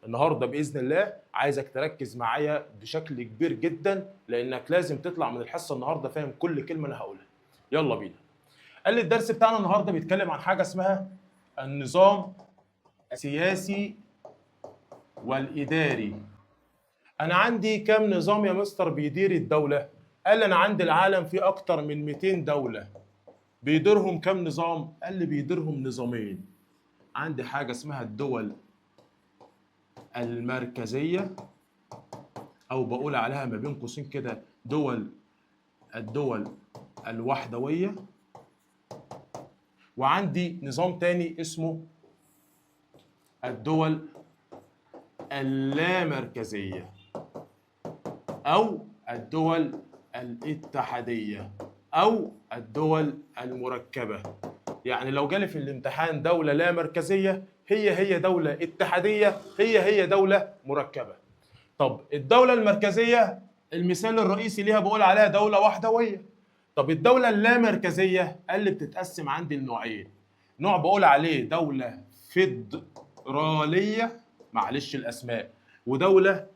النهارده باذن الله عايزك تركز معايا بشكل كبير جدا، لانك لازم تطلع من الحصة النهارده فاهم كل كلمة انا هقولها. يلا بينا. قال لي الدرس بتاعنا النهارده بيتكلم عن حاجة اسمها النظام السياسي والاداري. انا عندي كام نظام يا مستر بيدير الدولة؟ قال لي انا عندي العالم فيه اكتر من 200 دولة. بيديرهم كام نظام؟ قال لي بيديرهم نظامين. عندي حاجة اسمها الدول المركزية، او بقول عليها ما بين قوسين كده الدول الوحدويه، وعندي نظام تاني اسمه الدول اللامركزيه او الدول الاتحادية او الدول المركبة. يعني لو جالي في الامتحان دولة لا مركزية، هي هي دولة اتحادية، هي هي دولة مركبة. طب الدولة المركزية المثال الرئيسي ليها بقول عليها دولة وحدوية. طب الدولة اللامركزيه قال لي بتتقسم عندي لنوعين، نوع بقول عليه دولة فيدرالية، معلش الاسماء، ودولة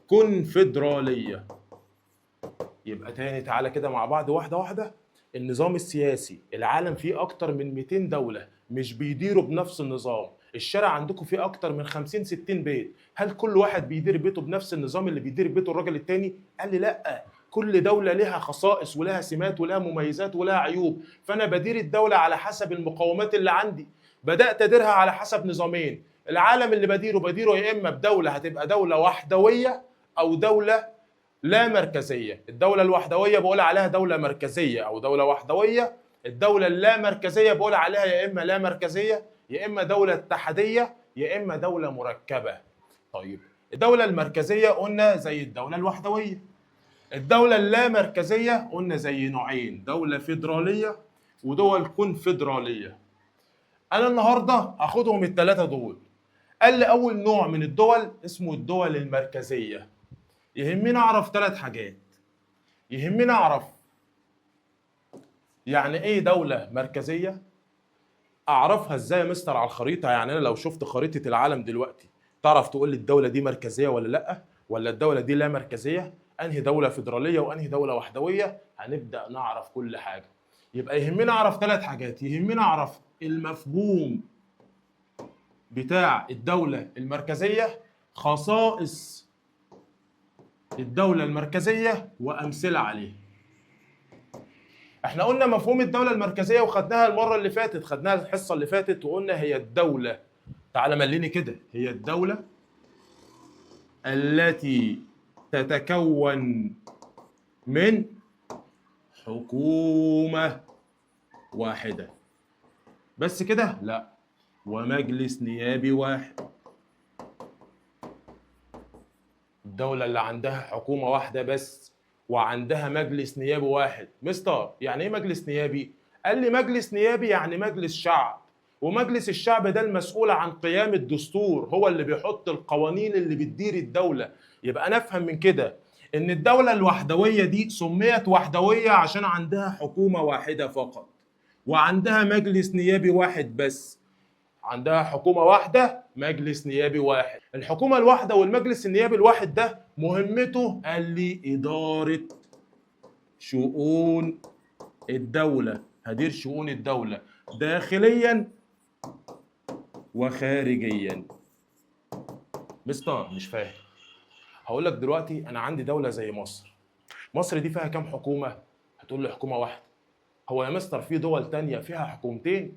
كونفدراليه. يبقى تاني تعالى كده مع بعض واحدة واحدة. النظام السياسي العالم فيه اكتر من 200 دولة مش بيديروا بنفس النظام. الشارع عندكم فيه اكتر من 50 60 بيت، هل كل واحد بيدير بيته بنفس النظام اللي بيدير بيته الراجل التاني؟ قال لي لا، كل دولة لها خصائص ولها سمات ولها مميزات ولها عيوب، فأنا بدير الدولة على حسب المقومات اللي عندي. بدأت أديرها على حسب نظامين. العالم اللي بديره يا إما بدولة هتبقى دولة وحدوية أو دولة لا مركزية. الدولة الوحدوية بقول عليها دولة مركزية أو دولة وحدوية، الدولة اللا مركزية بقول عليها يا إما لا مركزية يا إما دولة اتحادية يا إما دولة مركبة. طيب الدولة المركزية قلنا زي الدولة الوحدوية، الدولة اللامركزية قلنا زي نوعين، دولة فيدرالية ودول كونفدرالية. أنا النهاردة هاخدهم الثلاثة دول. قال لي أول نوع من الدول اسمه الدول المركزية. يهمني أعرف ثلاث حاجات. يهمني أعرف يعني إيه دولة مركزية؟ أعرفها إزاي يا مستر على الخريطة؟ يعني أنا لو شفت خريطة العالم دلوقتي تعرف تقول لي الدولة دي مركزية ولا لأ؟ ولا الدولة دي لا مركزية؟ أنهي دولة فيدرالية وأنهي دولة وحدوية؟ هنبدأ نعرف كل حاجة. يبقى يهمنا أعرف ثلاث حاجات. يهمنا أعرف المفهوم بتاع الدولة المركزية، خصائص الدولة المركزية، وأمثلة عليه. احنا قلنا مفهوم الدولة المركزية وخدناها المرة اللي فاتت، خدناها الحصة اللي فاتت، وقلنا هي الدولة، تعالى مليني كده، هي الدولة التي تتكون من حكومة واحدة. بس كده؟ لا، ومجلس نيابي واحد. الدولة اللي عندها حكومة واحدة بس وعندها مجلس نيابي واحد. مستر يعني ايه مجلس نيابي؟ قال لي مجلس نيابي يعني مجلس شعب، ومجلس الشعب ده المسؤول عن قيام الدستور، هو اللي بيحط القوانين اللي بتدير الدولة. يبقى أنا أفهم من كده إن الدولة الوحدوية دي سميت وحدوية عشان عندها حكومة واحدة فقط وعندها مجلس نيابي واحد بس. عندها حكومة واحدة، مجلس نيابي واحد. الحكومة الواحدة والمجلس النيابي الواحد ده مهمته قال لي إدارة شؤون الدولة. هدير شؤون الدولة داخليا وخارجيا. مستر مش فاهم. هقول لك دلوقتي انا عندي دولة زي مصر. مصر دي فيها كام حكومة؟ هتقول لي حكومة واحدة. هو يا مستر في دول تانية فيها حكومتين؟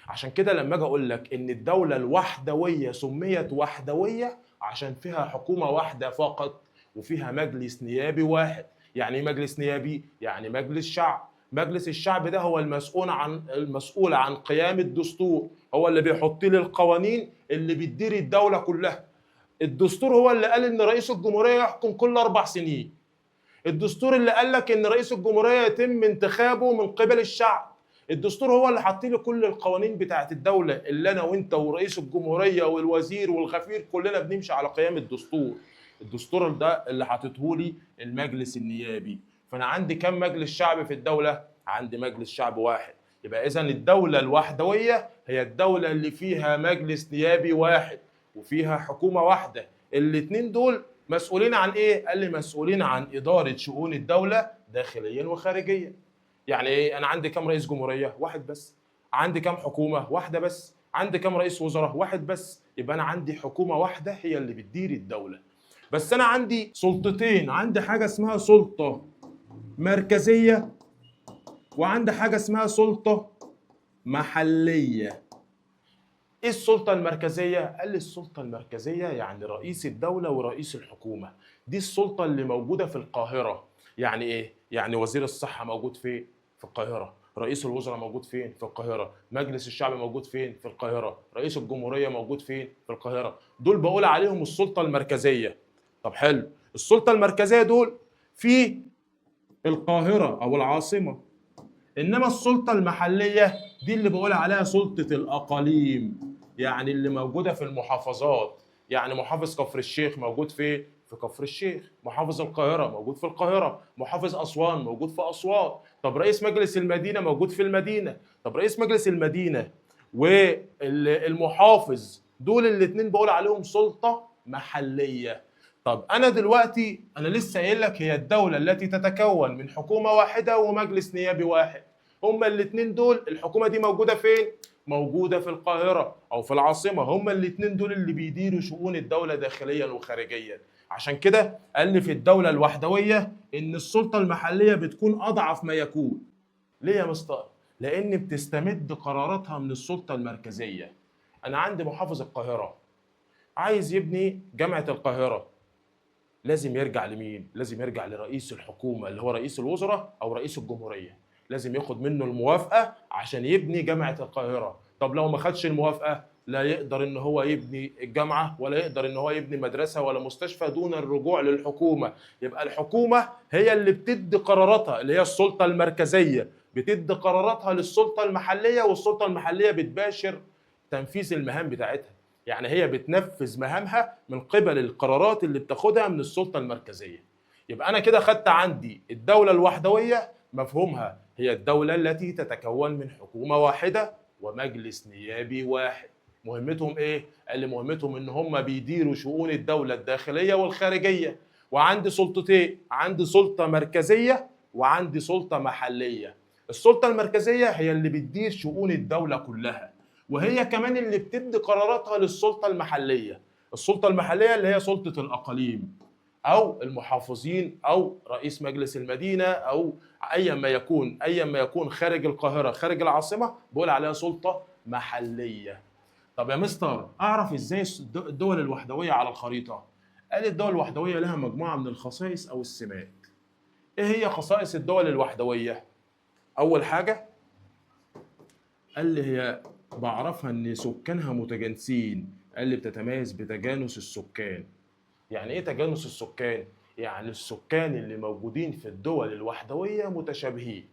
عشان كده لما اجي اقول لك ان الدولة الوحدوية سميت وحدوية عشان فيها حكومة واحدة فقط وفيها مجلس نيابي واحد. يعني ايه مجلس نيابي؟ يعني مجلس شعب. مجلس الشعب ده هو المسؤول عن قيام الدستور، هو اللي بيحط لي القوانين اللي بتدير الدولة كلها. الدستور هو اللي قال ان رئيس الجمهورية يحكم كل 4 سنين. الدستور اللي قال لك ان رئيس الجمهورية يتم انتخابه من قبل الشعب. الدستور هو اللي حاط لي كل القوانين بتاعت الدولة اللي انا وانت ورئيس الجمهورية والوزير والغفير كلنا بنمشي على قيام الدستور. الدستور ده اللي حاطته لي المجلس النيابي. فانا عندي كم مجلس شعب في الدولة؟ عندي مجلس شعب واحد. يبقى اذا الدولة الوحدوية هي الدولة اللي فيها مجلس نيابي واحد وفيها حكومة واحدة. الاتنين دول مسؤولين عن ايه؟ قال لي مسؤولين عن إدارة شؤون الدولة داخليا وخارجيا. يعني ايه؟ انا عندي كام رئيس جمهورية؟ واحد بس. عندي كام حكومة؟ واحدة بس. عندي كام رئيس وزراء؟ واحد بس. يبقى انا عندي حكومة واحدة هي اللي بتدير الدولة. بس انا عندي سلطتين، عندي حاجة اسمها سلطة مركزية وعندي حاجة اسمها سلطة محلية. ايه السلطة المركزية؟ قال لي السلطة المركزية يعني رئيس الدولة ورئيس الحكومة، دي السلطة اللي موجودة في القاهرة. يعني ايه؟ يعني وزير الصحة موجود فين؟ في القاهرة. رئيس الوزراء موجود فين؟ في القاهرة. مجلس الشعب موجود فين؟ في القاهرة. رئيس الجمهورية موجود فين؟ في القاهرة. دول بقول عليهم السلطة المركزية. طب حلو، السلطة المركزية دول في القاهرة أو العاصمة. إنما السلطة المحلية دي اللي بقول عليها سلطة الأقاليم، يعني اللي موجودة في المحافظات. يعني محافظ كفر الشيخ موجود فين؟ في كفر الشيخ. محافظ القاهرة موجود في القاهرة. محافظ أسوان موجود في أسوان. طب رئيس مجلس المدينة موجود في المدينة. طب رئيس مجلس المدينة والمحافظ دول الاتنين بقول عليهم سلطة محلية. طب أنا دلوقتي أنا لسه قايل لك هي الدولة التي تتكون من حكومة واحدة ومجلس نيابي واحد. هما الاتنين دول الحكومة دي موجودة فين؟ موجودة في القاهرة أو في العاصمة. هما الاتنين دول اللي بيديروا شؤون الدولة داخليا وخارجيا. عشان كده قال لي في الدولة الوحدوية إن السلطة المحلية بتكون أضعف ما يكون. ليه يا مستر؟ لأن بتستمد قراراتها من السلطة المركزية. أنا عندي محافظ القاهرة عايز يبني جامعة القاهرة، لازم يرجع لمين؟ لازم يرجع لرئيس الحكومة اللي هو رئيس الوزراء أو رئيس الجمهورية. لازم ياخد منه الموافقة عشان يبني جامعة القاهرة. طب لو ما خدش الموافقة لا يقدر ان هو يبني الجامعة ولا يقدر ان هو يبني مدرسة ولا مستشفى دون الرجوع للحكومة. يبقى الحكومة هي اللي بتدي قراراتها، اللي هي السلطة المركزية بتدي قراراتها للسلطة المحلية، والسلطة المحلية بتباشر تنفيذ المهام بتاعتها. يعني هي بتنفذ مهامها من قبل القرارات اللي بتاخدها من السلطة المركزية. يبقى أنا كده خدت عندي الدولة الوحدوية مفهومها هي الدولة التي تتكون من حكومة واحدة ومجلس نيابي واحد. مهمتهم ايه؟ قال لي مهمتهم ان هم بيديروا شؤون الدولة الداخلية والخارجية. وعندي سلطتين، عندي سلطة مركزية وعندي سلطة محلية. السلطة المركزية هي اللي بتدير شؤون الدولة كلها، وهي كمان اللي بتدي قراراتها للسلطة المحلية. السلطة المحلية اللي هي سلطة الأقاليم أو المحافظين أو رئيس مجلس المدينة أو أيا ما يكون، أيا ما يكون خارج القاهرة خارج العاصمة بقول عليها سلطة محلية. طب يا مستر أعرف إزاي الدول الوحدوية على الخريطة؟ قال الدول الوحدوية لها مجموعة من الخصائص أو السمات. إيه هي خصائص الدول الوحدوية؟ أول حاجة قال لي هي بعرفها إن سكانها متجانسين. قال لي بتتميز بتجانس السكان. يعني ايه تجانس السكان؟ يعني السكان اللي موجودين في الدول الوحدوية متشابهين.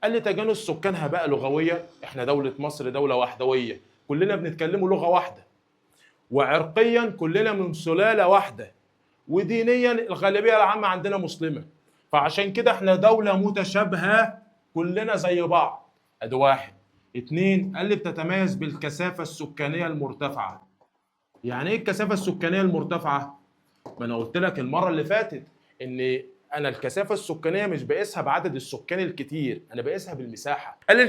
قال لي تجانس سكانها بقى لغوية، احنا دولة مصر دولة وحدوية كلنا بنتكلموا لغة واحدة، وعرقيا كلنا من سلالة واحدة، ودينيا الغالبية العامة عندنا مسلمة، فعشان كده احنا دولة متشابهة كلنا زي بعض. ادي واحد. اتنين، قال لي بتتميز بالكثافة السكانية المرتفعة. يعني ايه الكثافة السكانية المرتفعة؟ ما انا قلت لك المرة اللي فاتت ان انا الكثافة السكانية مش بقيسها بعدد السكان الكتير، انا بقيسها بالمساحه. قال لي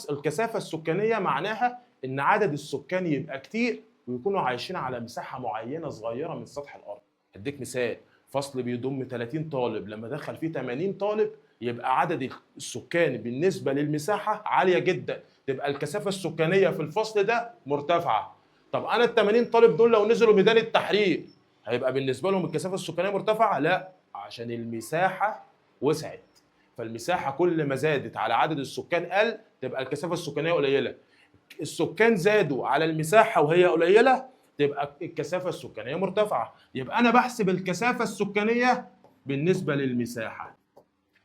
الكثافة السكانية معناها ان عدد السكان يبقى كتير ويكونوا عايشين على مساحة معينة صغيرة من سطح الارض. اديك مثال، فصل بيضم 30 طالب، لما دخل فيه 80 طالب يبقى عدد السكان بالنسبة للمساحه عالية جدا، تبقى الكثافة السكانية في الفصل ده مرتفعة. طب انا ال 80 طالب دول لو نزلوا ميدان التحرير هيبقى بالنسبة لهم الكثافة السكانية مرتفعة؟ لا، عشان المساحة وسعت، فالمساحه كل ما زادت على عدد السكان قل، تبقى الكثافة السكانية قليله. السكان زادوا على المساحة وهي قليله، تبقى الكثافة السكانية مرتفعة. يبقى انا بحسب الكثافة السكانية بالنسبة للمساحه.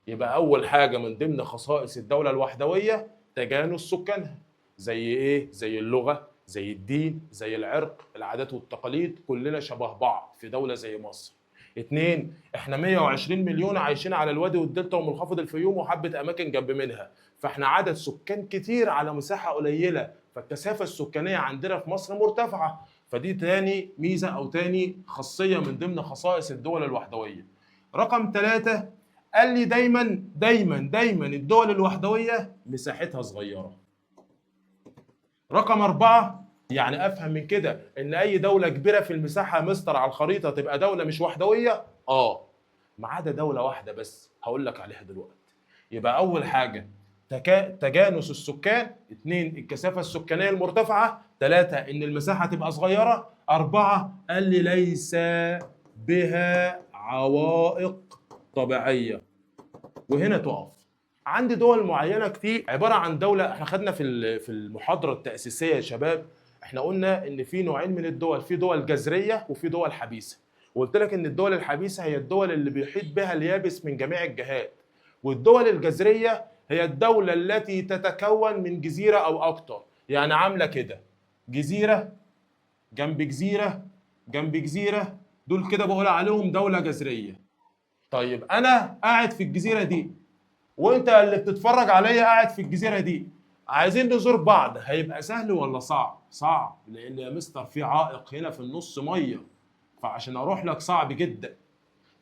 يبقى اول حاجة من ضمن خصائص الدولة الوحدويه تجانس سكانها. زي ايه؟ زي اللغة، زي الدين، زي العرق، العادات والتقاليد، كلنا شبه بعض في دولة زي مصر. اتنين، احنا 120 مليون عايشين على الوادي والدلتا ومنخفض الفيوم وحبة اماكن جنب منها، فاحنا عدد سكان كتير على مساحة قليلة، فالكثافة السكانية عندنا في مصر مرتفعة. فدي تاني ميزة او تاني خاصية من ضمن خصائص الدول الوحدويه. رقم 3 قال لي دايما دايما دايما الدول الوحدويه مساحتها صغيرة. رقم 4، يعني افهم من كده ان اي دولة كبيرة في المساحة مستر على الخريطة تبقى دولة مش وحدوية؟ ما عدا دولة واحدة بس هقول لك عليها دلوقتي. يبقى اول حاجة تجانس السكان، 2 الكثافة السكانية المرتفعة، 3 ان المساحة تبقى صغيرة، 4 قال لي ليس بها عوائق طبيعية. وهنا تقف. عندي دول معينة كتير عبارة عن دولة، احنا خدنا في المحاضرة التاسيسية يا شباب، احنا قلنا ان في نوعين من الدول، في دول جذرية وفي دول حبيسة. وقلت لك ان الدول الحبيسه هي الدول اللي بيحيط بها اليابس من جميع الجهات، والدول الجذرية هي الدولة التي تتكون من جزيرة او اكتر، يعني عامله كده جزيرة جنب جزيرة جنب جزيرة، دول كده بقول عليهم دولة جذرية. طيب انا قاعد في الجزيرة دي وانت اللي بتتفرج عليا قاعد في الجزيرة دي، عايزين نزور بعض، هيبقى سهل ولا صعب؟ صعب، لان يا مستر في عائق هنا في النص مية، فعشان اروح لك صعب جدا،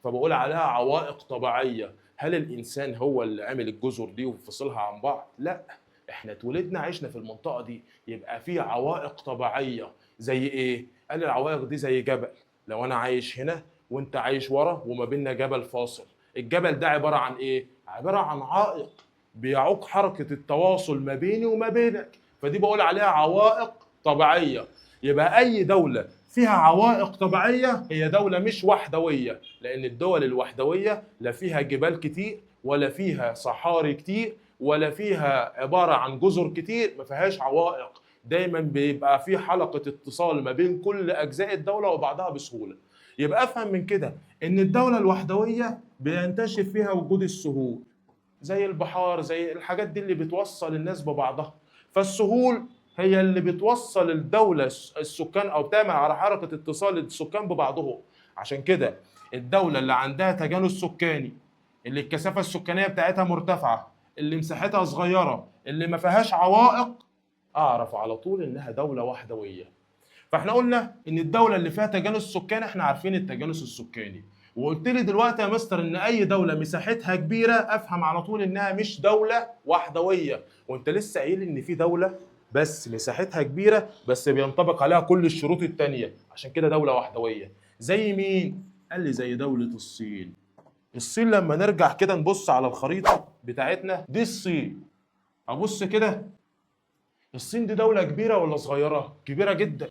فبقول عليها عوائق طبيعية. هل الانسان هو اللي عمل الجزر دي وفصلها عن بعض؟ لا، احنا اتولدنا عشنا في المنطقة دي، يبقى في عوائق طبيعية. زي ايه؟ قال العوائق دي زي جبل، لو انا عايش هنا وانت عايش ورا وما بيننا جبل فاصل، الجبل ده عبارة عن ايه؟ عبارة عن عائق بيعوق حركة التواصل ما بيني وما بينك، فدي بقول عليها عوائق طبيعية. يبقى اي دولة فيها عوائق طبيعية هي دولة مش وحدوية، لان الدول الوحدويه لا فيها جبال كتير ولا فيها صحاري كتير ولا فيها عبارة عن جزر كتير، ما فيهاش عوائق، دايما بيبقى في حلقة اتصال ما بين كل اجزاء الدولة وبعضها بسهولة. يبقى افهم من كده ان الدولة الوحدويه بينتشر فيها وجود السهول زي البحار، زي الحاجات دي اللي بتوصل الناس ببعضها، فالسهول هي اللي بتوصل الدولة السكان أو بتعمل على حركة اتصال السكان ببعضهم. عشان كده الدولة اللي عندها تجانس سكاني، اللي الكثافة السكانية بتاعتها مرتفعة، اللي مساحتها صغيرة، اللي ما فيهاش عوائق، أعرف على طول إنها دولة وحدوية. فاحنا قلنا إن الدولة اللي فيها تجانس سكاني، احنا عارفين التجانس السكاني، وقلت لي دلوقتي يا مستر ان اي دولة مساحتها كبيرة افهم على طول انها مش دولة وحدوية، وانت لسه قايل ان في دولة بس مساحتها كبيرة بس بينطبق عليها كل الشروط التانية، عشان كده دولة وحدوية. زي مين؟ قال لي زي دولة الصين. الصين لما نرجع كده نبص على الخريطة بتاعتنا دي الصين، ابص كده الصين دي دولة كبيرة ولا صغيرة؟ كبيرة جدا.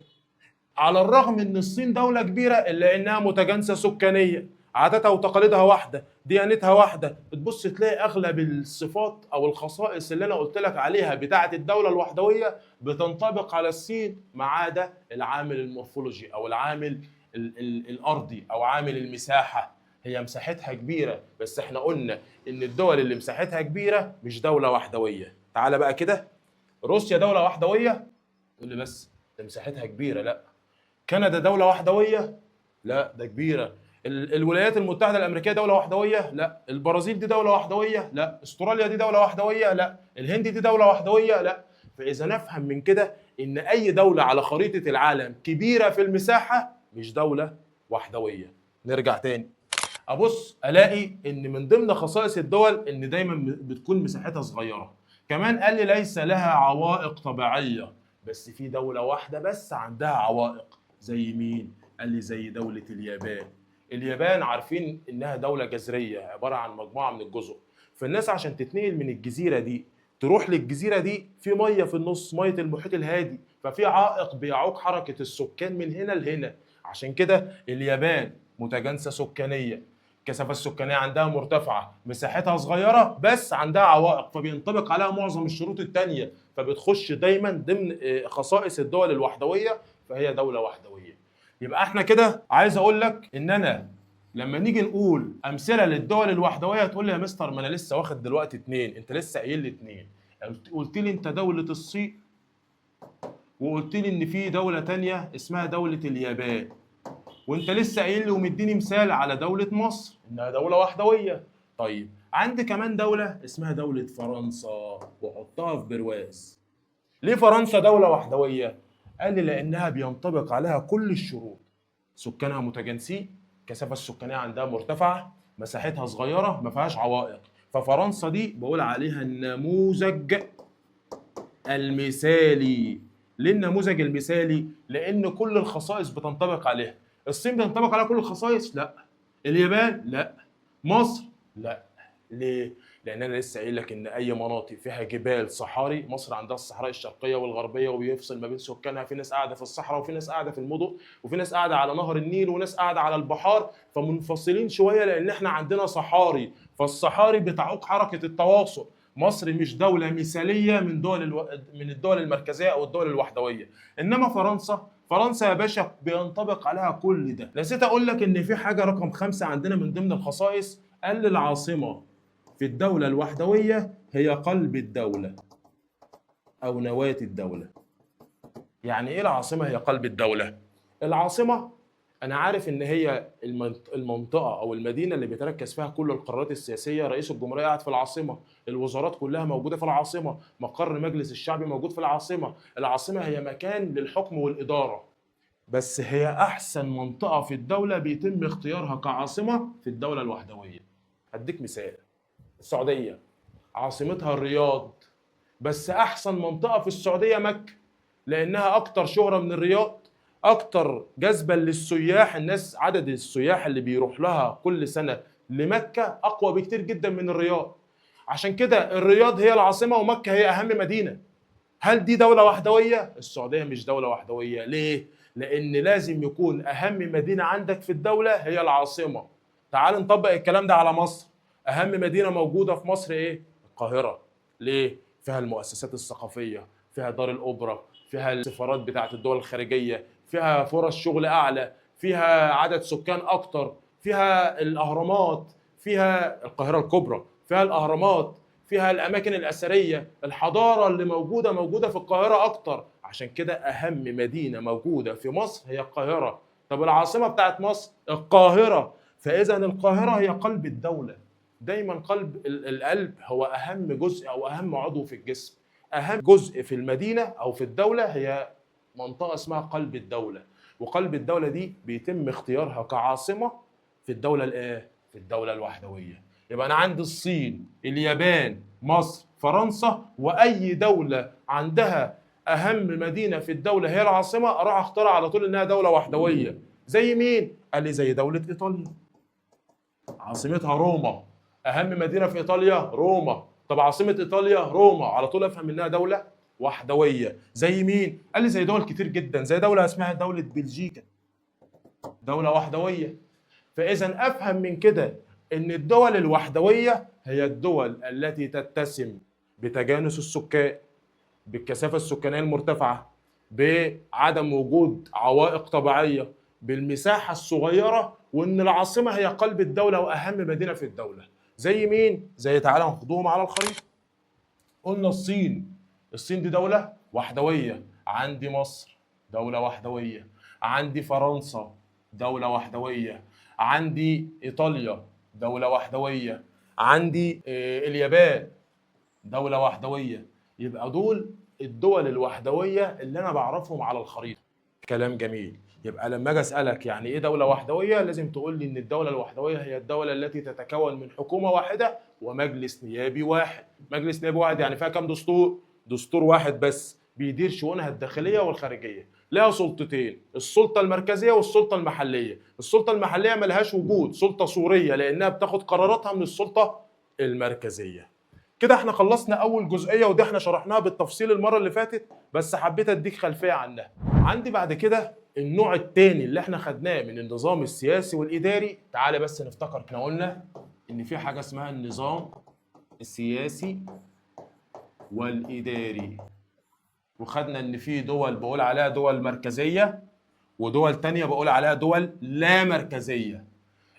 على الرغم ان الصين دولة كبيرة الا انها متجانسة سكانية، عاداتها وتقاليدها واحدة، ديانتها واحدة، بتبص تلاقي اغلب الصفات او الخصائص اللي انا قلت لك عليها بتاعة الدولة الوحدوية بتنطبق على الصين، ما عدا العامل المورفولوجي او العامل الارضي او عامل المساحة. هي مساحتها كبيرة، بس احنا قلنا ان الدول اللي مساحتها كبيرة مش دولة وحدوية. تعالى بقى كده، روسيا دولة وحدوية؟ تقول لي بس ده مساحتها كبيرة. لا. كندا دولة وحدوية؟ لا ده كبيرة. الولايات المتحدة الأمريكية دولة وحدوية؟ لا. البرازيل دي دولة وحدوية؟ لا. استراليا دي دولة وحدوية؟ لا. الهند دي دولة وحدوية؟ لا. فإذا نفهم من كده إن أي دولة على خريطة العالم كبيرة في المساحة مش دولة وحدوية. نرجع تاني أبص ألاقي إن من ضمن خصائص الدول إن دايما بتكون مساحتها صغيرة. كمان قال لي ليس لها عوائق طبيعية، بس في دولة واحدة بس عندها عوائق. زي مين؟ قال لي زي دولة اليابان. اليابان عارفين إنها دولة جزرية عبارة عن مجموعة من الجزر، فالناس عشان تتنقل من الجزيرة دي تروح للجزيرة دي في مية في النص، مية المحيط الهادي، ففي عائق بيعوق حركة السكان من هنا لهنا. عشان كده اليابان متجانسة سكانية، الكثافة السكانية عندها مرتفعة، مساحتها صغيرة، بس عندها عوائق، فبينطبق عليها معظم الشروط التانية، فبتخش دايما ضمن خصائص الدول الوحدوية، فهي دولة وحدوية. يبقى احنا كده عايز اقول لك ان انا لما نيجي نقول امثلة للدول الوحدوية تقول لي يا مستر ما انا لسه واخد دلوقتي 2، انت لسه قايل لي 2، قلت لي انت دولة الصين، وقلت لي ان في دولة تانية اسمها دولة اليابان، وانت لسه قايل لي ومديني مثال على دولة مصر انها دولة وحدوية. طيب عندي كمان دولة اسمها دولة فرنسا، وحطها في برواز. ليه فرنسا دولة وحدوية؟ قال لي لانها بينطبق عليها كل الشروط، سكانها متجانسين، الكثافة السكانية عندها مرتفعة، مساحتها صغيرة، ما فيهاش عوائق. ففرنسا دي بقول عليها النموذج المثالي. ليه النموذج المثالي؟ لان كل الخصائص بتنطبق عليها. الصين بتنطبق عليها كل الخصائص؟ لا. اليابان؟ لا. مصر؟ لا. ليه؟ لان انا لسه قايل لك ان اي مناطق فيها جبال صحاري، مصر عندها الصحراء الشرقية والغربية وبيفصل ما بين سكانها، في ناس قاعدة في الصحراء وفي ناس قاعدة في المدن وفي ناس قاعدة على نهر النيل وناس قاعدة على البحار، فمنفصلين شوية لان احنا عندنا صحاري، فالصحاري بتعوق حركة التواصل. مصر مش دولة مثاليه من من الدول المركزية او الدول الوحدويه، انما فرنسا، فرنسا يا باشا بينطبق عليها كل ده. نسيت اقول لك ان في حاجة رقم 5 عندنا من ضمن الخصائص، قال العاصمة في الدولة الوحدوية هي قلب الدولة أو نواة الدولة. يعني إيه العاصمة هي قلب الدولة؟ العاصمة أنا عارف إن هي المنطقة أو المدينة اللي بيتركز فيها كل القرارات السياسية، رئيس الجمهورية قاعد في العاصمة، الوزارات كلها موجودة في العاصمة، مقر مجلس الشعب موجود في العاصمة، العاصمة هي مكان للحكم والإدارة. بس هي أحسن منطقة في الدولة بيتم اختيارها كعاصمة في الدولة الوحدوية. هديك مثال، السعودية عاصمتها الرياض، بس أحسن منطقة في السعودية مكة، لأنها أكتر شهرة من الرياض، أكتر جذبا للسياح، الناس عدد السياح اللي بيروح لها كل سنة لمكة أقوى بكتير جدا من الرياض. عشان كده الرياض هي العاصمة ومكة هي أهم مدينة. هل دي دولة وحدوية؟ السعودية مش دولة وحدوية. ليه؟ لأن لازم يكون أهم مدينة عندك في الدولة هي العاصمة. تعال نطبق الكلام ده على مصر. أهم مدينة موجودة في مصر إيه؟ القاهرة. ليه؟ فيها المؤسسات الثقافية، فيها دار الأوبرا، فيها السفارات بتاعت الدول الخارجية، فيها فرص شغل أعلى، فيها عدد سكان أكتر، فيها الأهرامات، فيها القاهرة الكبرى، فيها الأهرامات، فيها الأماكن الأثرية، الحضارة اللي موجودة في القاهرة أكتر. عشان كده أهم مدينة موجودة في مصر هي القاهرة. طب العاصمة بتاعت مصر؟ القاهرة. فإذا القاهرة هي قلب الدولة. دايما قلب القلب هو أهم جزء أو أهم عضو في الجسم. أهم جزء في المدينة أو في الدولة هي منطقة اسمها قلب الدولة، وقلب الدولة دي بيتم اختيارها كعاصمة في الدولة الإيه؟ في الدولة الوحدوية. يبقى أنا عندي الصين، اليابان، مصر، فرنسا، وأي دولة عندها أهم مدينة في الدولة هي العاصمة أروح أختارها على طول إنها دولة وحدوية. زي مين؟ قال لي زي دولة إيطاليا، عاصمتها روما، أهم مدينة في إيطاليا روما. طب عاصمة إيطاليا روما، على طول أفهم إنها دولة وحدوية. زي مين؟ قال لي زي دول كتير جدا، زي دولة اسمها دولة بلجيكا، دولة وحدوية. فإذا أفهم من كده إن الدول الوحدوية هي الدول التي تتسم بتجانس السكان، بالكثافة السكانية المرتفعة، بعدم وجود عوائق طبيعية، بالمساحة الصغيرة، وإن العاصمة هي قلب الدولة وأهم مدينة في الدولة. زي مين؟ زي تعالى ناخدهم على الخريطة. قلنا الصين، الصين دي دولة وحدوية. عندي مصر دولة وحدوية، عندي فرنسا دولة وحدوية، عندي إيطاليا دولة وحدوية، عندي اليابان دولة وحدوية. يبقى دول الدول الوحدوية اللي أنا بعرفهم على الخريطة. كلام جميل. يبقى لما اجي اسالك يعني ايه دولة وحدوية، لازم تقول لي ان الدولة الوحدويه هي الدولة التي تتكون من حكومة واحدة ومجلس نيابي واحد. مجلس نيابي واحد يعني فيها كام دستور؟ دستور واحد بس بيدير شؤونها الداخلية والخارجية. لها سلطتين، السلطة المركزية والسلطة المحلية. السلطة المحلية ملهاش وجود، سلطة صوريه لانها بتاخد قراراتها من السلطة المركزية. كده احنا خلصنا اول جزئية، ودي احنا شرحناها بالتفصيل المرة اللي فاتت، بس حبيت اديك خلفية عنها. عندي بعد كده النوع الثاني اللي احنا خدناه من النظام السياسي والاداري. تعالى بس نفتكر، احنا قلنا ان في حاجة اسمها النظام السياسي والاداري، وخدنا ان في دول بقول عليها دول مركزية ودول تانية بقول عليها دول لا مركزية.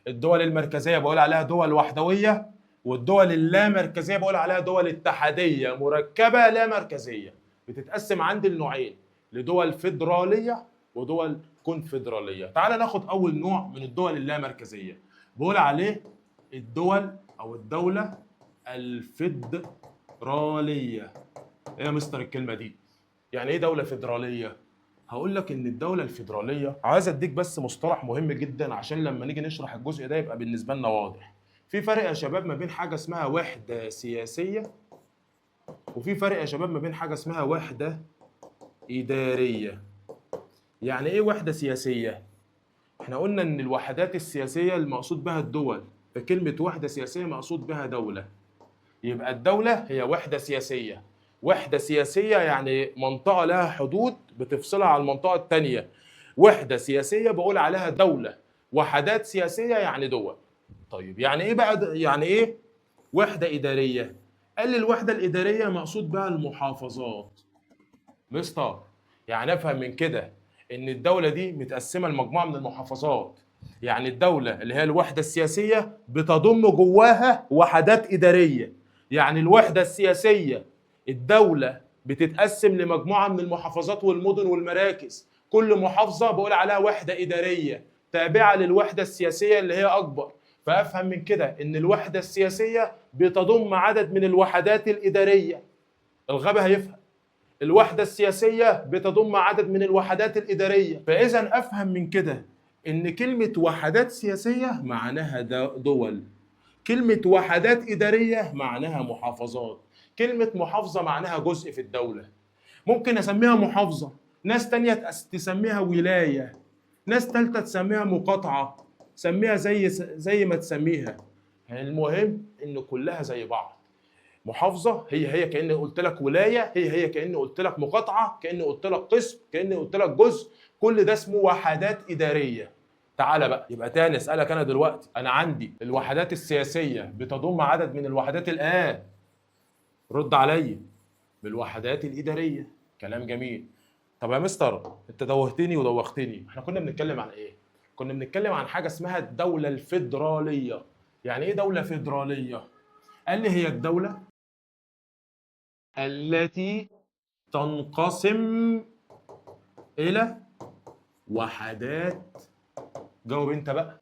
الدول المركزية بقول عليها دول وحدوية، والدول اللا مركزية بقول عليها دول اتحادية مركبة لا مركزية. بتتقسم عندي لنوعين، لدول فيدرالية ودول كونفدراليه. تعال ناخد اول نوع من الدول اللا مركزية، بقول عليه الدول او الدولة الفيدرالية. ايه يا مستر الكلمة دي؟ يعني ايه دولة فيدرالية؟ هقول لك ان الدولة الفيدرالية، عايز اديك بس مصطلح مهم جدا عشان لما نيجي نشرح الجزء ده يبقى بالنسبة لنا واضح. في فرق يا شباب ما بين حاجة اسمها وحده سياسية، وفي فرق يا شباب ما بين حاجة اسمها وحده ادارية. يعني ايه وحده سياسية؟ احنا قلنا ان الوحدات السياسية المقصود بها الدول، فكلمه وحده سياسية مقصود بها دولة. يبقى الدولة هي وحده سياسية. وحدة سياسية يعني منطقة لها حدود بتفصلها عن المنطقة التانية. وحدة سياسية بقول عليها دولة. وحدات سياسية يعني دول. طيب يعني ايه بقى يعني ايه وحدة إدارية؟ قال لي الوحدة الإدارية مقصود بها المحافظات. مستر يعني افهم من كده ان الدولة دي متقسمة لمجموعة من المحافظات. يعني الدولة اللي هي الوحدة السياسية بتضم جواها وحدات إدارية. يعني الوحدة السياسية الدولة بتتقسم لمجموعة من المحافظات والمدن والمراكز، كل محافظة بقول عليها وحدة إدارية تابعة للوحدة السياسية اللي هي أكبر. فأفهم من كده إن الوحدة السياسية بتضم عدد من الوحدات الإدارية. الغبي هيفهم. الوحدة السياسية بتضم عدد من الوحدات الإدارية، فإذا أفهم من كده إن كلمة وحدات سياسية معناها دول، كلمة وحدات إدارية معناها محافظات، كلمة محافظة معناها جزء في الدولة. ممكن أسميها محافظة، ناس تانية تسميها ولاية، ناس تالتة تسميها مقاطعة، سميها زي ما تسميها، المهم إن كلها زي بعض. محافظة هي هي كأني قلت لك ولاية، هي هي كأني قلت لك مقاطعة، كأني قلت لك قسم، كأني قلت لك جزء، كل ده اسمه وحدات إدارية. تعالى بقى يبقى تاني اسألك أنا دلوقتي، أنا عندي الوحدات السياسية بتضم عدد من الوحدات الآن، رد عليا بالوحدات الإدارية. كلام جميل. طب يا مستر انت دوهتني ودوختني، احنا كنا بنتكلم عن ايه؟ كنا بنتكلم عن حاجة اسمها الدولة الفيدرالية. يعني ايه دولة فيدرالية؟ قال لي هي الدولة التي تنقسم إلى وحدات. جاوب انت بقى،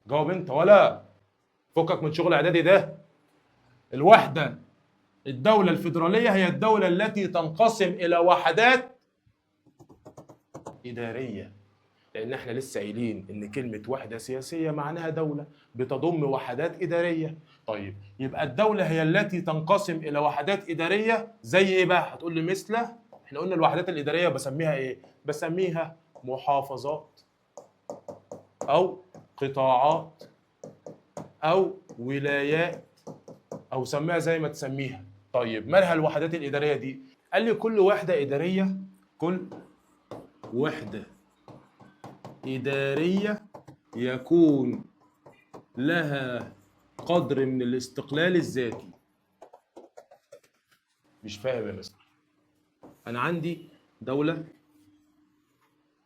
جاوب انت ولا فكك من شغل اعدادي ده. الوحدة الدولة الفيدرالية هي الدولة التي تنقسم إلى وحدات إدارية، لأن احنا لسه قايلين إن كلمة وحدة سياسية معناها دولة بتضم وحدات إدارية. طيب يبقى الدولة هي التي تنقسم إلى وحدات إدارية زي إيه بقى؟ هتقول لي مثل، احنا قلنا الوحدات الإدارية بسميها إيه؟ بسميها محافظات أو قطاعات أو ولايات أو سميها زي ما تسميها. طيب مالها الوحدات الإدارية دي؟ قال لي كل وحدة إدارية، كل وحدة إدارية يكون لها قدر من الاستقلال الذاتي. مش فاهم يا مستر. أنا عندي دولة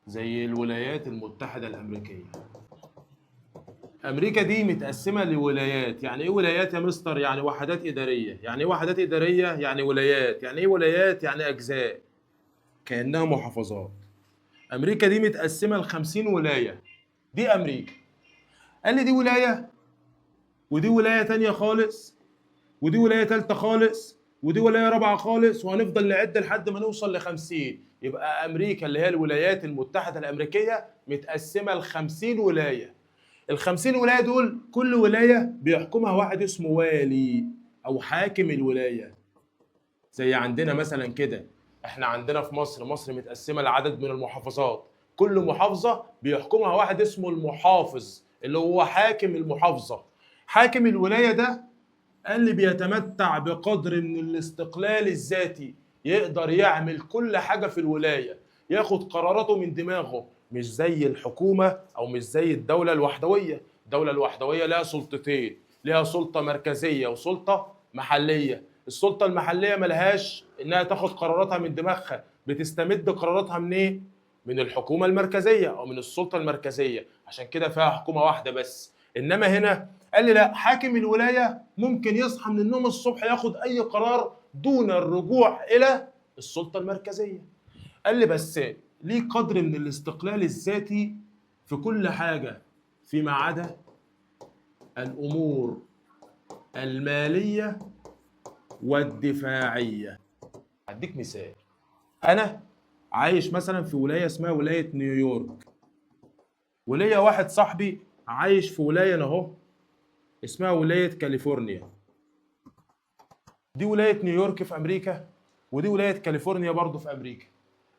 زي الولايات المتحدة الأمريكية. أمريكا دي متقسمة لولايات. يعني إيه ولايات يا مستر؟ يعني وحدات إدارية. يعني إيه وحدات إدارية؟ يعني ولايات. يعني إيه ولايات؟ يعني أجزاء، كأنها محافظات. أمريكا دي متقسمة ل50 ولاية. دي أمريكا. قال لي دي ولاية، ودي ولاية تانية خالص، ودي ولاية تالتة خالص، ودي ولاية رابعة خالص، وهنفضل نعد لحد ما نوصل ل50. يبقى أمريكا اللي هي الولايات المتحدة الأمريكية متقسمة ل50 ولاية. ال50 ولاية دول كل ولاية بيحكمها واحد اسمه والي أو حاكم الولاية. زي عندنا مثلا كده، احنا عندنا في مصر، مصر متقسمة لعدد من المحافظات، كل محافظة بيحكمها واحد اسمه المحافظ اللي هو حاكم المحافظة. حاكم الولاية ده قال لي بيتمتع بقدر من الاستقلال الذاتي، يقدر يعمل كل حاجة في الولاية، ياخد قراراته من دماغه، مش زي الحكومة أو مش زي الدولة الوحدوية. الدولة الوحدوية لها سلطتين، لها سلطة مركزية وسلطة محلية. السلطة المحلية ملهاش إنها تاخد قراراتها من دماغها، بتستمد قراراتها من إيه؟ من الحكومة المركزية أو من السلطة المركزية، عشان كده فيها حكومة واحدة بس. إنما هنا قال لي لا، حاكم الولاية ممكن يصحى من النوم الصبح ياخد أي قرار دون الرجوع إلى السلطة المركزية. قال لي بس ليه قدر من الاستقلال الذاتي في كل حاجة فيما عدا الأمور المالية والدفاعية. هديك مثال، أنا عايش مثلا في ولاية اسمها ولاية نيويورك، وليا واحد صاحبي عايش في ولاية اهو اسمها ولاية كاليفورنيا. دي ولاية نيويورك في امريكا، ودي ولاية كاليفورنيا برضو في امريكا.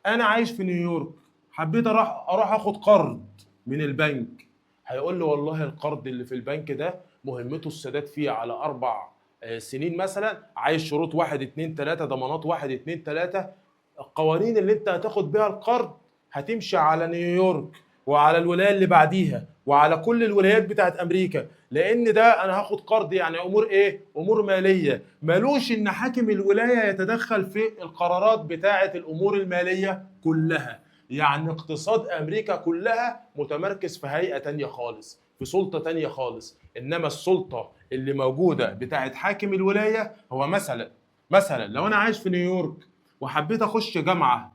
انا عايش في نيويورك، حبيت اروح اخد قرض من البنك، هيقول له والله القرض اللي في البنك ده مهمته السداد فيه على 4 سنين مثلا، عايز شروط 1 2 3، ضمانات 1 2 3. القوانين اللي انت هتاخد بيها القرض هتمشي على نيويورك وعلى الولاية اللي بعديها وعلى كل الولايات بتاعت امريكا، لان ده انا هاخد قرض يعني امور ايه؟ امور ماليه، مالوش ان حاكم الولاية يتدخل في القرارات بتاعه الامور المالية كلها. يعني اقتصاد امريكا كلها متمركز في هيئة تانية خالص، في سلطة تانية خالص. انما السلطة اللي موجودة بتاعه حاكم الولاية هو مثلا لو انا عايش في نيويورك وحبيت اخش جامعه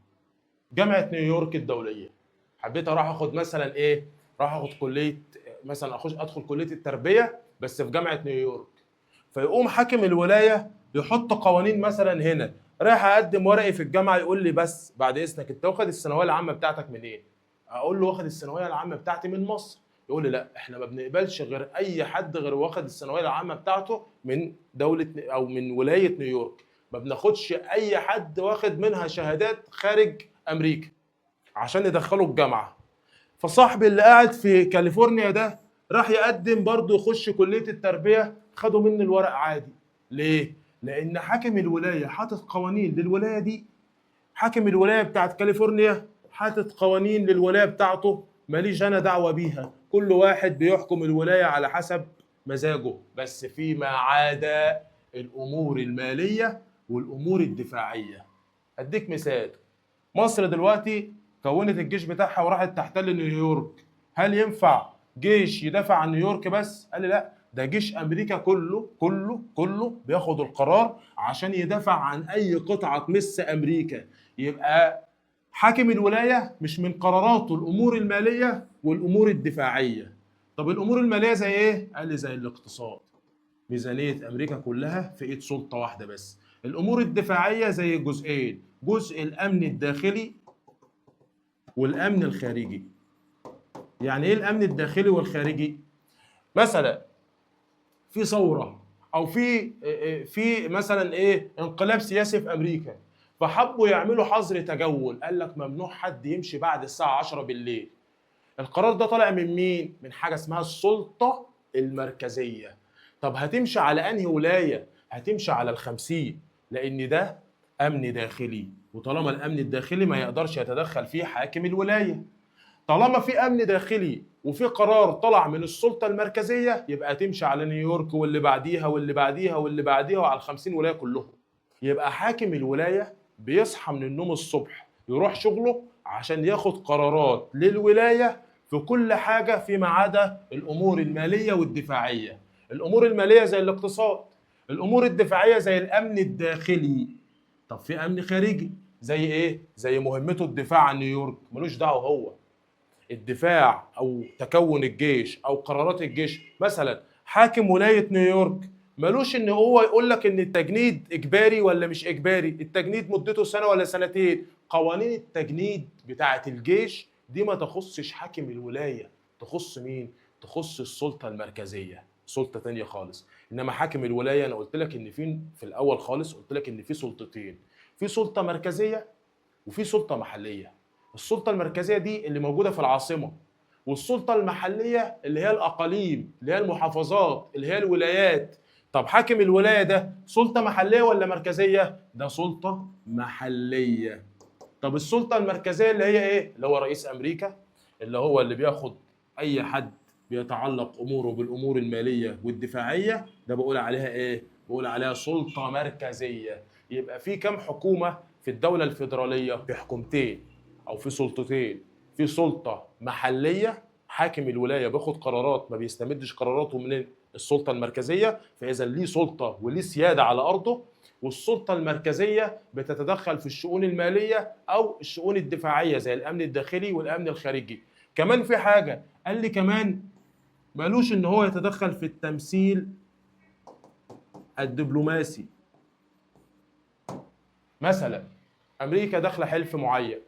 نيويورك الدولية، حبيت اروح اخد مثلا ايه؟ راح اخد كليه مثلا، ادخل كليه التربية بس في جامعه نيويورك، فيقوم حاكم الولاية يحط قوانين مثلا هنا، رايح اقدم ورقي في الجامعة يقول لي بس بعد اذنك انت واخد الثانوية العامة بتاعتك منين؟ إيه؟ اقول له واخد الثانوية العامة بتاعتي من مصر. يقول لي لا، احنا ما بنقبلش غير اي حد غير واخد الثانوية العامة بتاعته من دولة او من ولاية نيويورك، ما بناخدش اي حد واخد منها شهادات خارج امريكا عشان ندخله الجامعة. فصاحبي اللي قاعد في كاليفورنيا ده راح يقدم برضه يخش كليه التربية، خدوا منه الورق عادي. ليه؟ لان حاكم الولاية حاطط قوانين للولاية دي، حاكم الولاية بتاعت كاليفورنيا حاطط قوانين للولاية بتاعته، ماليش انا دعوه بيها، كل واحد بيحكم الولاية على حسب مزاجه، بس فيما عدا الامور المالية والامور الدفاعية. اديك مثال، مصر دلوقتي كونت الجيش بتاعها وراحت تحتل نيويورك، هل ينفع جيش يدافع عن نيويورك بس؟ قال لي لا، ده جيش امريكا كله كله كله بياخد القرار عشان يدافع عن اي قطعه تمس امريكا. يبقى حاكم الولاية مش من قراراته الامور المالية والامور الدفاعية. طب الامور المالية زي ايه؟ قال لي زي الاقتصاد، ميزانية امريكا كلها في ايد سلطة واحدة بس. الامور الدفاعية زي جزئين، جزء الامن الداخلي والامن الخارجي. يعني ايه الامن الداخلي والخارجي؟ مثلا في ثورة او في مثلا ايه، انقلاب سياسي في امريكا، فحبوا يعملوا حظر تجول، قال لك ممنوع حد يمشي بعد الساعة 10 بالليل. القرار ده طالع من مين؟ من حاجة اسمها السلطة المركزية. طب هتمشي على انهي ولاية؟ هتمشي على 50، لان ده امن داخلي، وطالما الامن الداخلي ما يقدرش يتدخل فيه حاكم الولاية. طالما في امن داخلي وفي قرار طلع من السلطة المركزية، يبقى تمشي على نيويورك واللي بعديها واللي بعديها واللي بعديها وعلى 50 ولاية كلهم. يبقى حاكم الولاية بيصحى من النوم الصبح يروح شغله عشان ياخد قرارات للولاية في كل حاجة فيما عدا الامور المالية والدفاعيه. الامور المالية زي الاقتصاد، الامور الدفاعية زي الامن الداخلي. طب في امن خارجي زي ايه؟ زي مهمته الدفاع عن نيويورك، ملوش دعوه هو الدفاع او تكون الجيش او قرارات الجيش. مثلا حاكم ولاية نيويورك ملوش ان هو يقول لك ان التجنيد اجباري ولا مش اجباري، التجنيد مدته سنة ولا سنتين. قوانين التجنيد بتاعه الجيش دي ما تخصش حاكم الولاية، تخص مين؟ تخص السلطة المركزية، سلطة تانية خالص. انما حاكم الولاية انا قلت لك ان في الاول خالص قلت لك ان في سلطتين، في سلطة مركزية وفي سلطة محليه. السلطة المركزية دي اللي موجودة في العاصمة، والسلطة المحلية اللي هي الاقاليم، اللي هي المحافظات، اللي هي الولايات. طب حاكم الولاية ده سلطة محليه ولا مركزية؟ ده سلطة محليه. طب السلطة المركزية اللي هي ايه؟ اللي هو رئيس امريكا، اللي هو اللي بياخد اي حد بيتعلق اموره بالامور المالية والدفاعيه، ده بقول عليها ايه؟ بقول عليها سلطة مركزية. يبقى في كام حكومة في الدولة الفيدرالية؟ في حكومتين او في سلطتين، في سلطة محليه حاكم الولاية بياخد قرارات ما بيستمدش قراراته من السلطة المركزية، فاذا ليه سلطة وليه سيادة على ارضه، والسلطة المركزية بتتدخل في الشؤون المالية او الشؤون الدفاعية زي الامن الداخلي والامن الخارجي. كمان في حاجة قال لي كمان مالوش ان هو يتدخل في التمثيل الدبلوماسي. مثلا امريكا داخله حلف معين،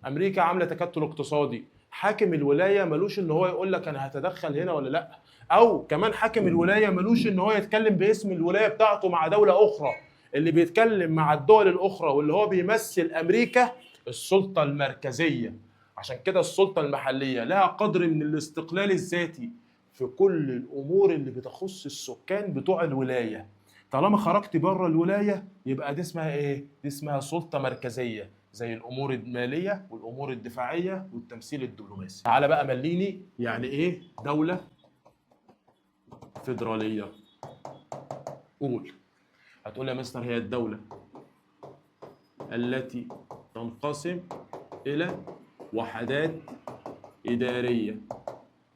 امريكا عامله تكتل اقتصادي، حاكم الولاية ملوش ان هو يقول لك انا هتدخل هنا ولا لا، او كمان حاكم الولاية ملوش ان هو يتكلم باسم الولاية بتاعته مع دولة اخرى. اللي بيتكلم مع الدول الاخرى واللي هو بيمثل امريكا السلطة المركزية. عشان كده السلطة المحلية لها قدر من الاستقلال الذاتي في كل الامور اللي بتخص السكان بتوع الولاية. طالما خرجت بره الولاية يبقى دي اسمها ايه؟ دي اسمها سلطة مركزية، زي الامور المالية والامور الدفاعية والتمثيل الدبلوماسي. تعالى بقى مليني يعني ايه دولة فيدرالية؟ قول. هتقول يا مستر هي الدولة التي تنقسم الى وحدات ادارية،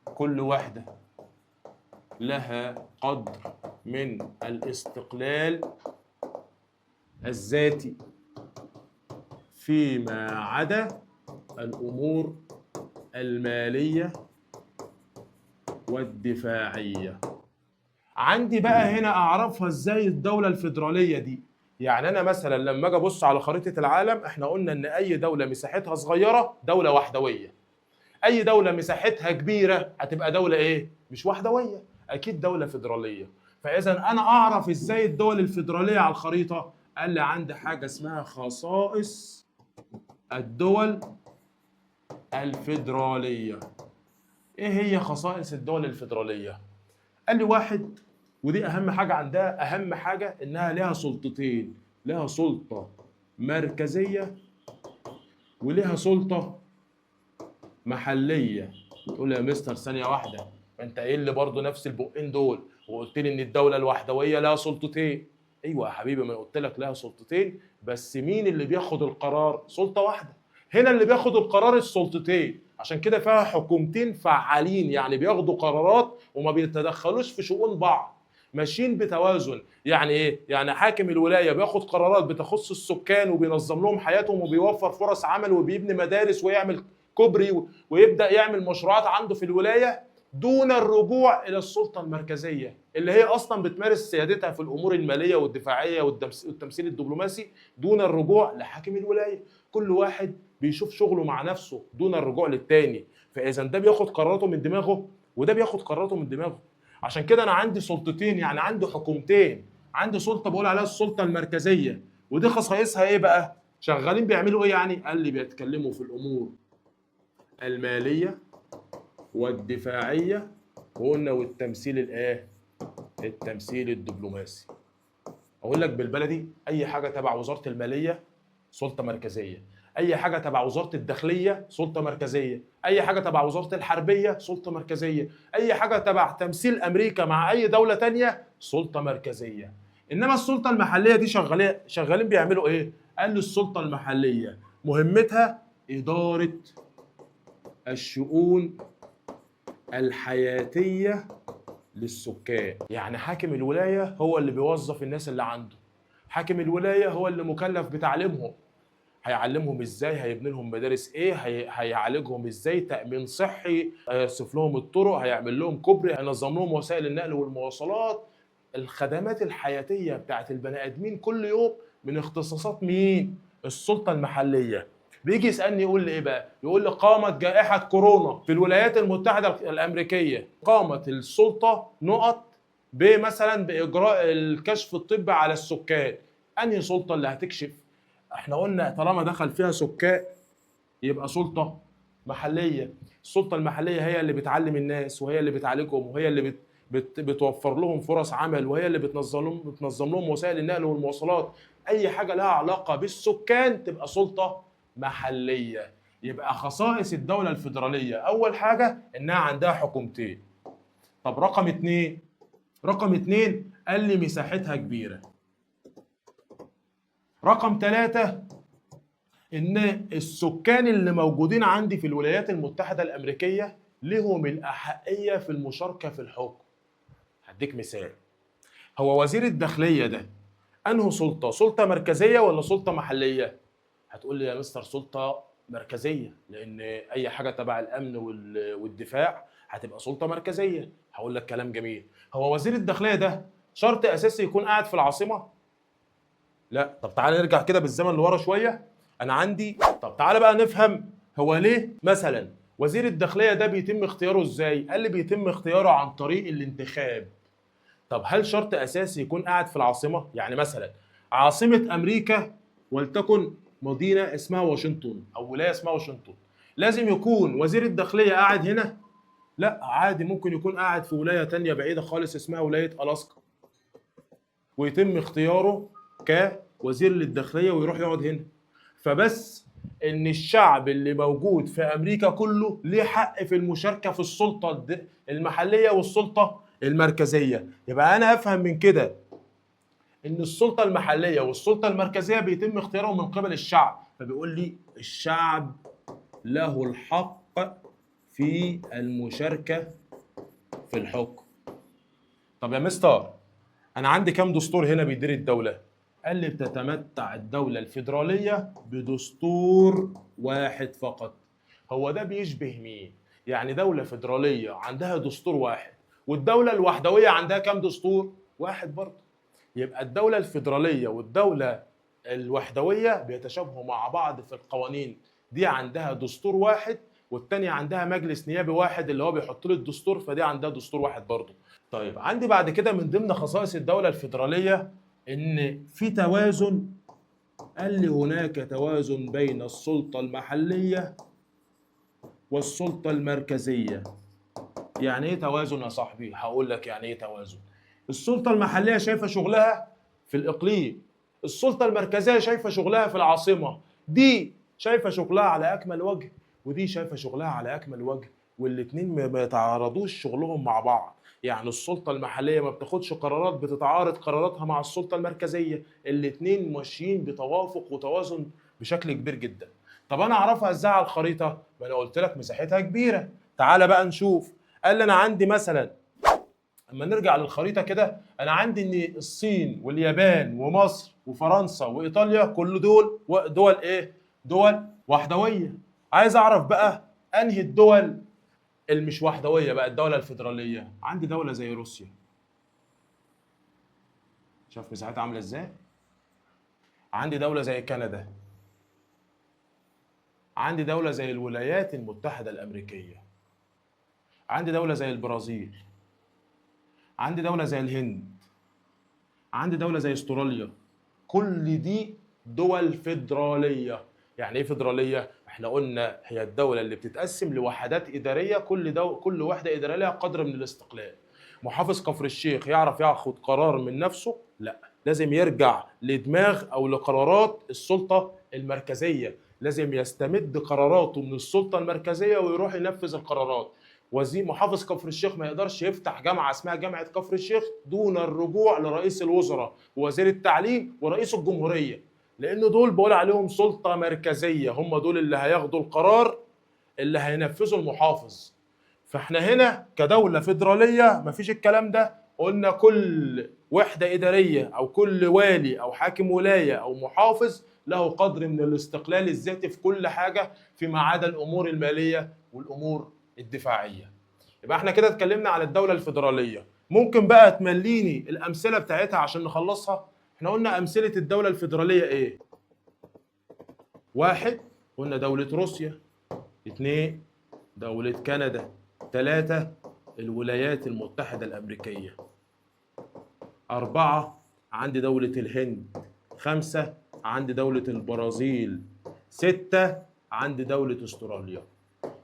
كل وحده لها قدر من الاستقلال الذاتي فيما عدا الأمور المالية والدفاعية. عندي بقى هنا أعرفها إزاي الدولة الفيدرالية دي؟ يعني أنا مثلا لما أجي أبص على خريطة العالم، إحنا قلنا إن أي دولة مساحتها صغيرة دولة وحدوية، أي دولة مساحتها كبيرة هتبقى دولة إيه؟ مش وحدوية، أكيد دولة فيدرالية. فإذا أنا أعرف إزاي الدول الفيدرالية على الخريطة؟ قال لي عندي حاجة اسمها خصائص الدول الفيدرالية. إيه هي خصائص الدول الفيدرالية؟ قال لي واحد، ودي أهم حاجة عندها، أهم حاجة إنها لها سلطتين، لها سلطة مركزية ولها سلطة محلية. تقول لي يا مستر ثانية واحدة، ما أنت قايل لي برضه نفس البقين دول وقلت لي إن الدولة الوحدوية لها سلطتين. ايوه يا حبيبي، ما انا قلت لك لها سلطتين، بس مين اللي بياخد القرار؟ سلطة واحدة. هنا اللي بياخد القرار السلطتين، عشان كده فيها حكومتين فعالين، يعني بياخدوا قرارات وما بيتدخلوش في شؤون بعض، ماشيين بتوازن. يعني ايه؟ يعني حاكم الولاية بياخد قرارات بتخص السكان وبينظم لهم حياتهم وبيوفر فرص عمل وبيبني مدارس ويعمل كوبري ويبدا يعمل مشروعات عنده في الولاية دون الرجوع الى السلطة المركزية اللي هي اصلا بتمارس سيادتها في الامور المالية والدفاعيه والتمثيل الدبلوماسي، دون الرجوع لحاكم الولاية. كل واحد بيشوف شغله مع نفسه دون الرجوع للتاني. فاذا ده بياخد قراراته من دماغه وده بياخد قراراته من دماغه. عشان كده انا عندي سلطتين، يعني عندي حكومتين. عندي سلطة بقول عليها السلطة المركزية، ودي خصائصها ايه بقى؟ شغالين بيعملوا ايه يعني؟ قال لي بيتكلموا في الامور المالية والدفاعيه وقلنا والتمثيل الايه؟ التمثيل الدبلوماسي. اقول لك بالبلدي، اي حاجة تبع وزارة المالية سلطة مركزية، اي حاجة تبع وزارة الداخلية سلطة مركزية، اي حاجة تبع وزارة الحربية سلطة مركزية، اي حاجة تبع تمثيل امريكا مع اي دولة تانية سلطة مركزية. انما السلطة المحلية دي شغالين بيعملوا ايه؟ قال لي السلطة المحلية مهمتها ادارة الشؤون الحياتية للسكان. يعني حاكم الولاية هو اللي بيوظف الناس اللي عنده، حاكم الولاية هو اللي مكلف بتعليمهم، هيعلمهم ازاي، هيبني لهم مدارس ايه، هيعالجهم ازاي، تأمين صحي، هيرصف لهم الطرق، هيعمل لهم كوبري، هينظم لهم وسائل النقل والمواصلات، الخدمات الحياتية بتاعت البني آدمين كل يوم من اختصاصات مين؟ السلطة المحلية. بيجي يسألني يقول لي ايه بقى؟ يقول لي قامت جائحة كورونا في الولايات المتحدة الأمريكية، قامت السلطة نقط بمثلا بإجراء الكشف الطبي على السكان. أنهي سلطة اللي هتكشف؟ احنا قلنا طالما دخل فيها سكان يبقى سلطة محلية. السلطة المحلية هي اللي بتعلم الناس، وهي اللي بتعالجهم، وهي اللي بتوفر لهم فرص عمل، وهي اللي بتنظم لهم وسائل النقل والمواصلات. أي حاجة لها علاقة بالسكان تبقى سلطة محلية. يبقى خصائص الدولة الفيدرالية أول حاجة إنها عندها حكومتين. طب رقم اتنين قال لي مساحتها كبيرة. رقم 3 إن السكان اللي موجودين عندي في الولايات المتحدة الأمريكية لهم الأحقية في المشاركة في الحكم. هديك مثال، هو وزير الداخلية ده أنه سلطة؟ سلطة مركزية ولا سلطة محلية؟ هتقول لي يا مستر سلطة مركزية، لأن أي حاجة تبع الأمن والدفاع هتبقى سلطة مركزية. هقول لك كلام جميل، هو وزير الداخلية ده شرط أساسي يكون قاعد في العاصمة؟ لا. طب تعالى نرجع كده بالزمن لورا شوية. أنا عندي، طب تعالى بقى نفهم هو ليه مثلا وزير الداخلية ده بيتم اختياره ازاي؟ قال لي بيتم اختياره عن طريق الانتخاب. طب هل شرط اساسي يكون قاعد في العاصمة؟ يعني مثلا عاصمة امريكا ولتكن مدينة اسمها واشنطن او ولاية اسمها واشنطن، لازم يكون وزير الداخلية قاعد هنا؟ لا، عادي ممكن يكون قاعد في ولاية تانية بعيدة خالص اسمها ولاية الاسكا، ويتم اختياره كوزير للداخليه ويروح يقعد هنا. فبس ان الشعب اللي موجود في امريكا كله ليه حق في المشاركة في السلطة المحلية والسلطة المركزية. يبقى انا افهم من كده ان السلطة المحلية والسلطة المركزية بيتم اختيارهم من قبل الشعب، فبيقول لي الشعب له الحق في المشاركة في الحكم. طب يا مستر انا عندي كام دستور هنا بيدير الدولة؟ قال لي بتتمتع الدولة الفيدرالية بدستور واحد فقط. هو ده بيشبه مين؟ يعني دولة فيدرالية عندها دستور واحد، والدولة الوحدوية عندها كام دستور؟ واحد برضه. يبقى الدولة الفيدرالية والدولة الوحدوية بيتشابهوا مع بعض في القوانين، دي عندها دستور واحد والتانية عندها مجلس نيابي واحد اللي هو بيحط له الدستور، فدي عندها دستور واحد برضه. طيب عندي بعد كده من ضمن خصائص الدولة الفيدرالية إن في توازن. قال لي هناك توازن بين السلطة المحلية والسلطة المركزية. يعني إيه توازن يا صاحبي؟ هقول لك يعني إيه توازن. السلطة المحلية شايفة شغلها في الإقليم، السلطة المركزية شايفة شغلها في العاصمة، دي شايفة شغلها على أكمل وجه ودي شايفة شغلها على أكمل وجه، والاتنين ما يتعارضوش شغلهم مع بعض. يعني السلطة المحلية ما بتاخدش قرارات بتتعارض قراراتها مع السلطة المركزية، الاتنين ماشيين بتوافق وتوازن بشكل كبير جدا. طب أنا أعرفها إزاي على الخريطة؟ ما أنا قلت لك مساحتها كبيرة. تعالى بقى نشوف. قال لي أنا عندي مثلا، اما نرجع للخريطة كده، أنا عندي إن الصين واليابان ومصر وفرنسا وإيطاليا كل دول دول إيه؟ دول وحدوية. عايز أعرف بقى أنهي الدول المش وحدوية بقى، الدولة الفيدرالية. عندي دولة زي روسيا، شوف مساحتها عاملة إزاي. عندي دولة زي كندا، عندي دولة زي الولايات المتحدة الأمريكية، عندي دولة زي البرازيل، عندي دولة زي الهند، عندي دولة زي استراليا. كل دي دول فيدرالية. يعني ايه فيدرالية؟ احنا قلنا هي الدولة اللي بتتقسم لوحدات إدارية، كل وحدة إدارية لها قدر من الاستقلال. محافظ كفر الشيخ يعرف ياخد قرار من نفسه؟ لا، لازم يرجع لدماغ أو لقرارات السلطة المركزية، لازم يستمد قراراته من السلطة المركزية ويروح ينفذ القرارات. وزير محافظ كفر الشيخ ما يقدرش يفتح جامعة اسمها جامعة كفر الشيخ دون الرجوع لرئيس الوزراء ووزير التعليم ورئيس الجمهورية، لأن دول بقول عليهم سلطة مركزية، هم دول اللي هياخدوا القرار اللي هينفذه المحافظ. فاحنا هنا كدولة فيدرالية مفيش الكلام ده، قلنا كل وحدة إدارية أو كل والي أو حاكم ولاية أو محافظ له قدر من الاستقلال الذاتي في كل حاجة فيما عدا الأمور المالية والأمور الدفاعية. يبقى احنا كده اتكلمنا على الدولة الفيدرالية. ممكن بقى تمليني الأمثلة بتاعتها عشان نخلصها؟ احنا قلنا أمثلة الدولة الفيدرالية ايه؟ واحد قلنا دولة روسيا، 2 دولة كندا، 3 الولايات المتحدة الأمريكية، 4 عندي دولة الهند، 5 عندي دولة البرازيل، 6 عندي دولة استراليا.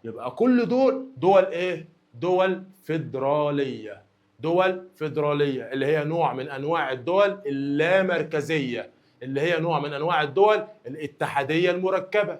يبقى كل دول دول ايه؟ دول فيدرالية. دول فيدرالية اللي هي نوع من انواع الدول اللامركزية، اللي هي نوع من انواع الدول الاتحادية المركبة.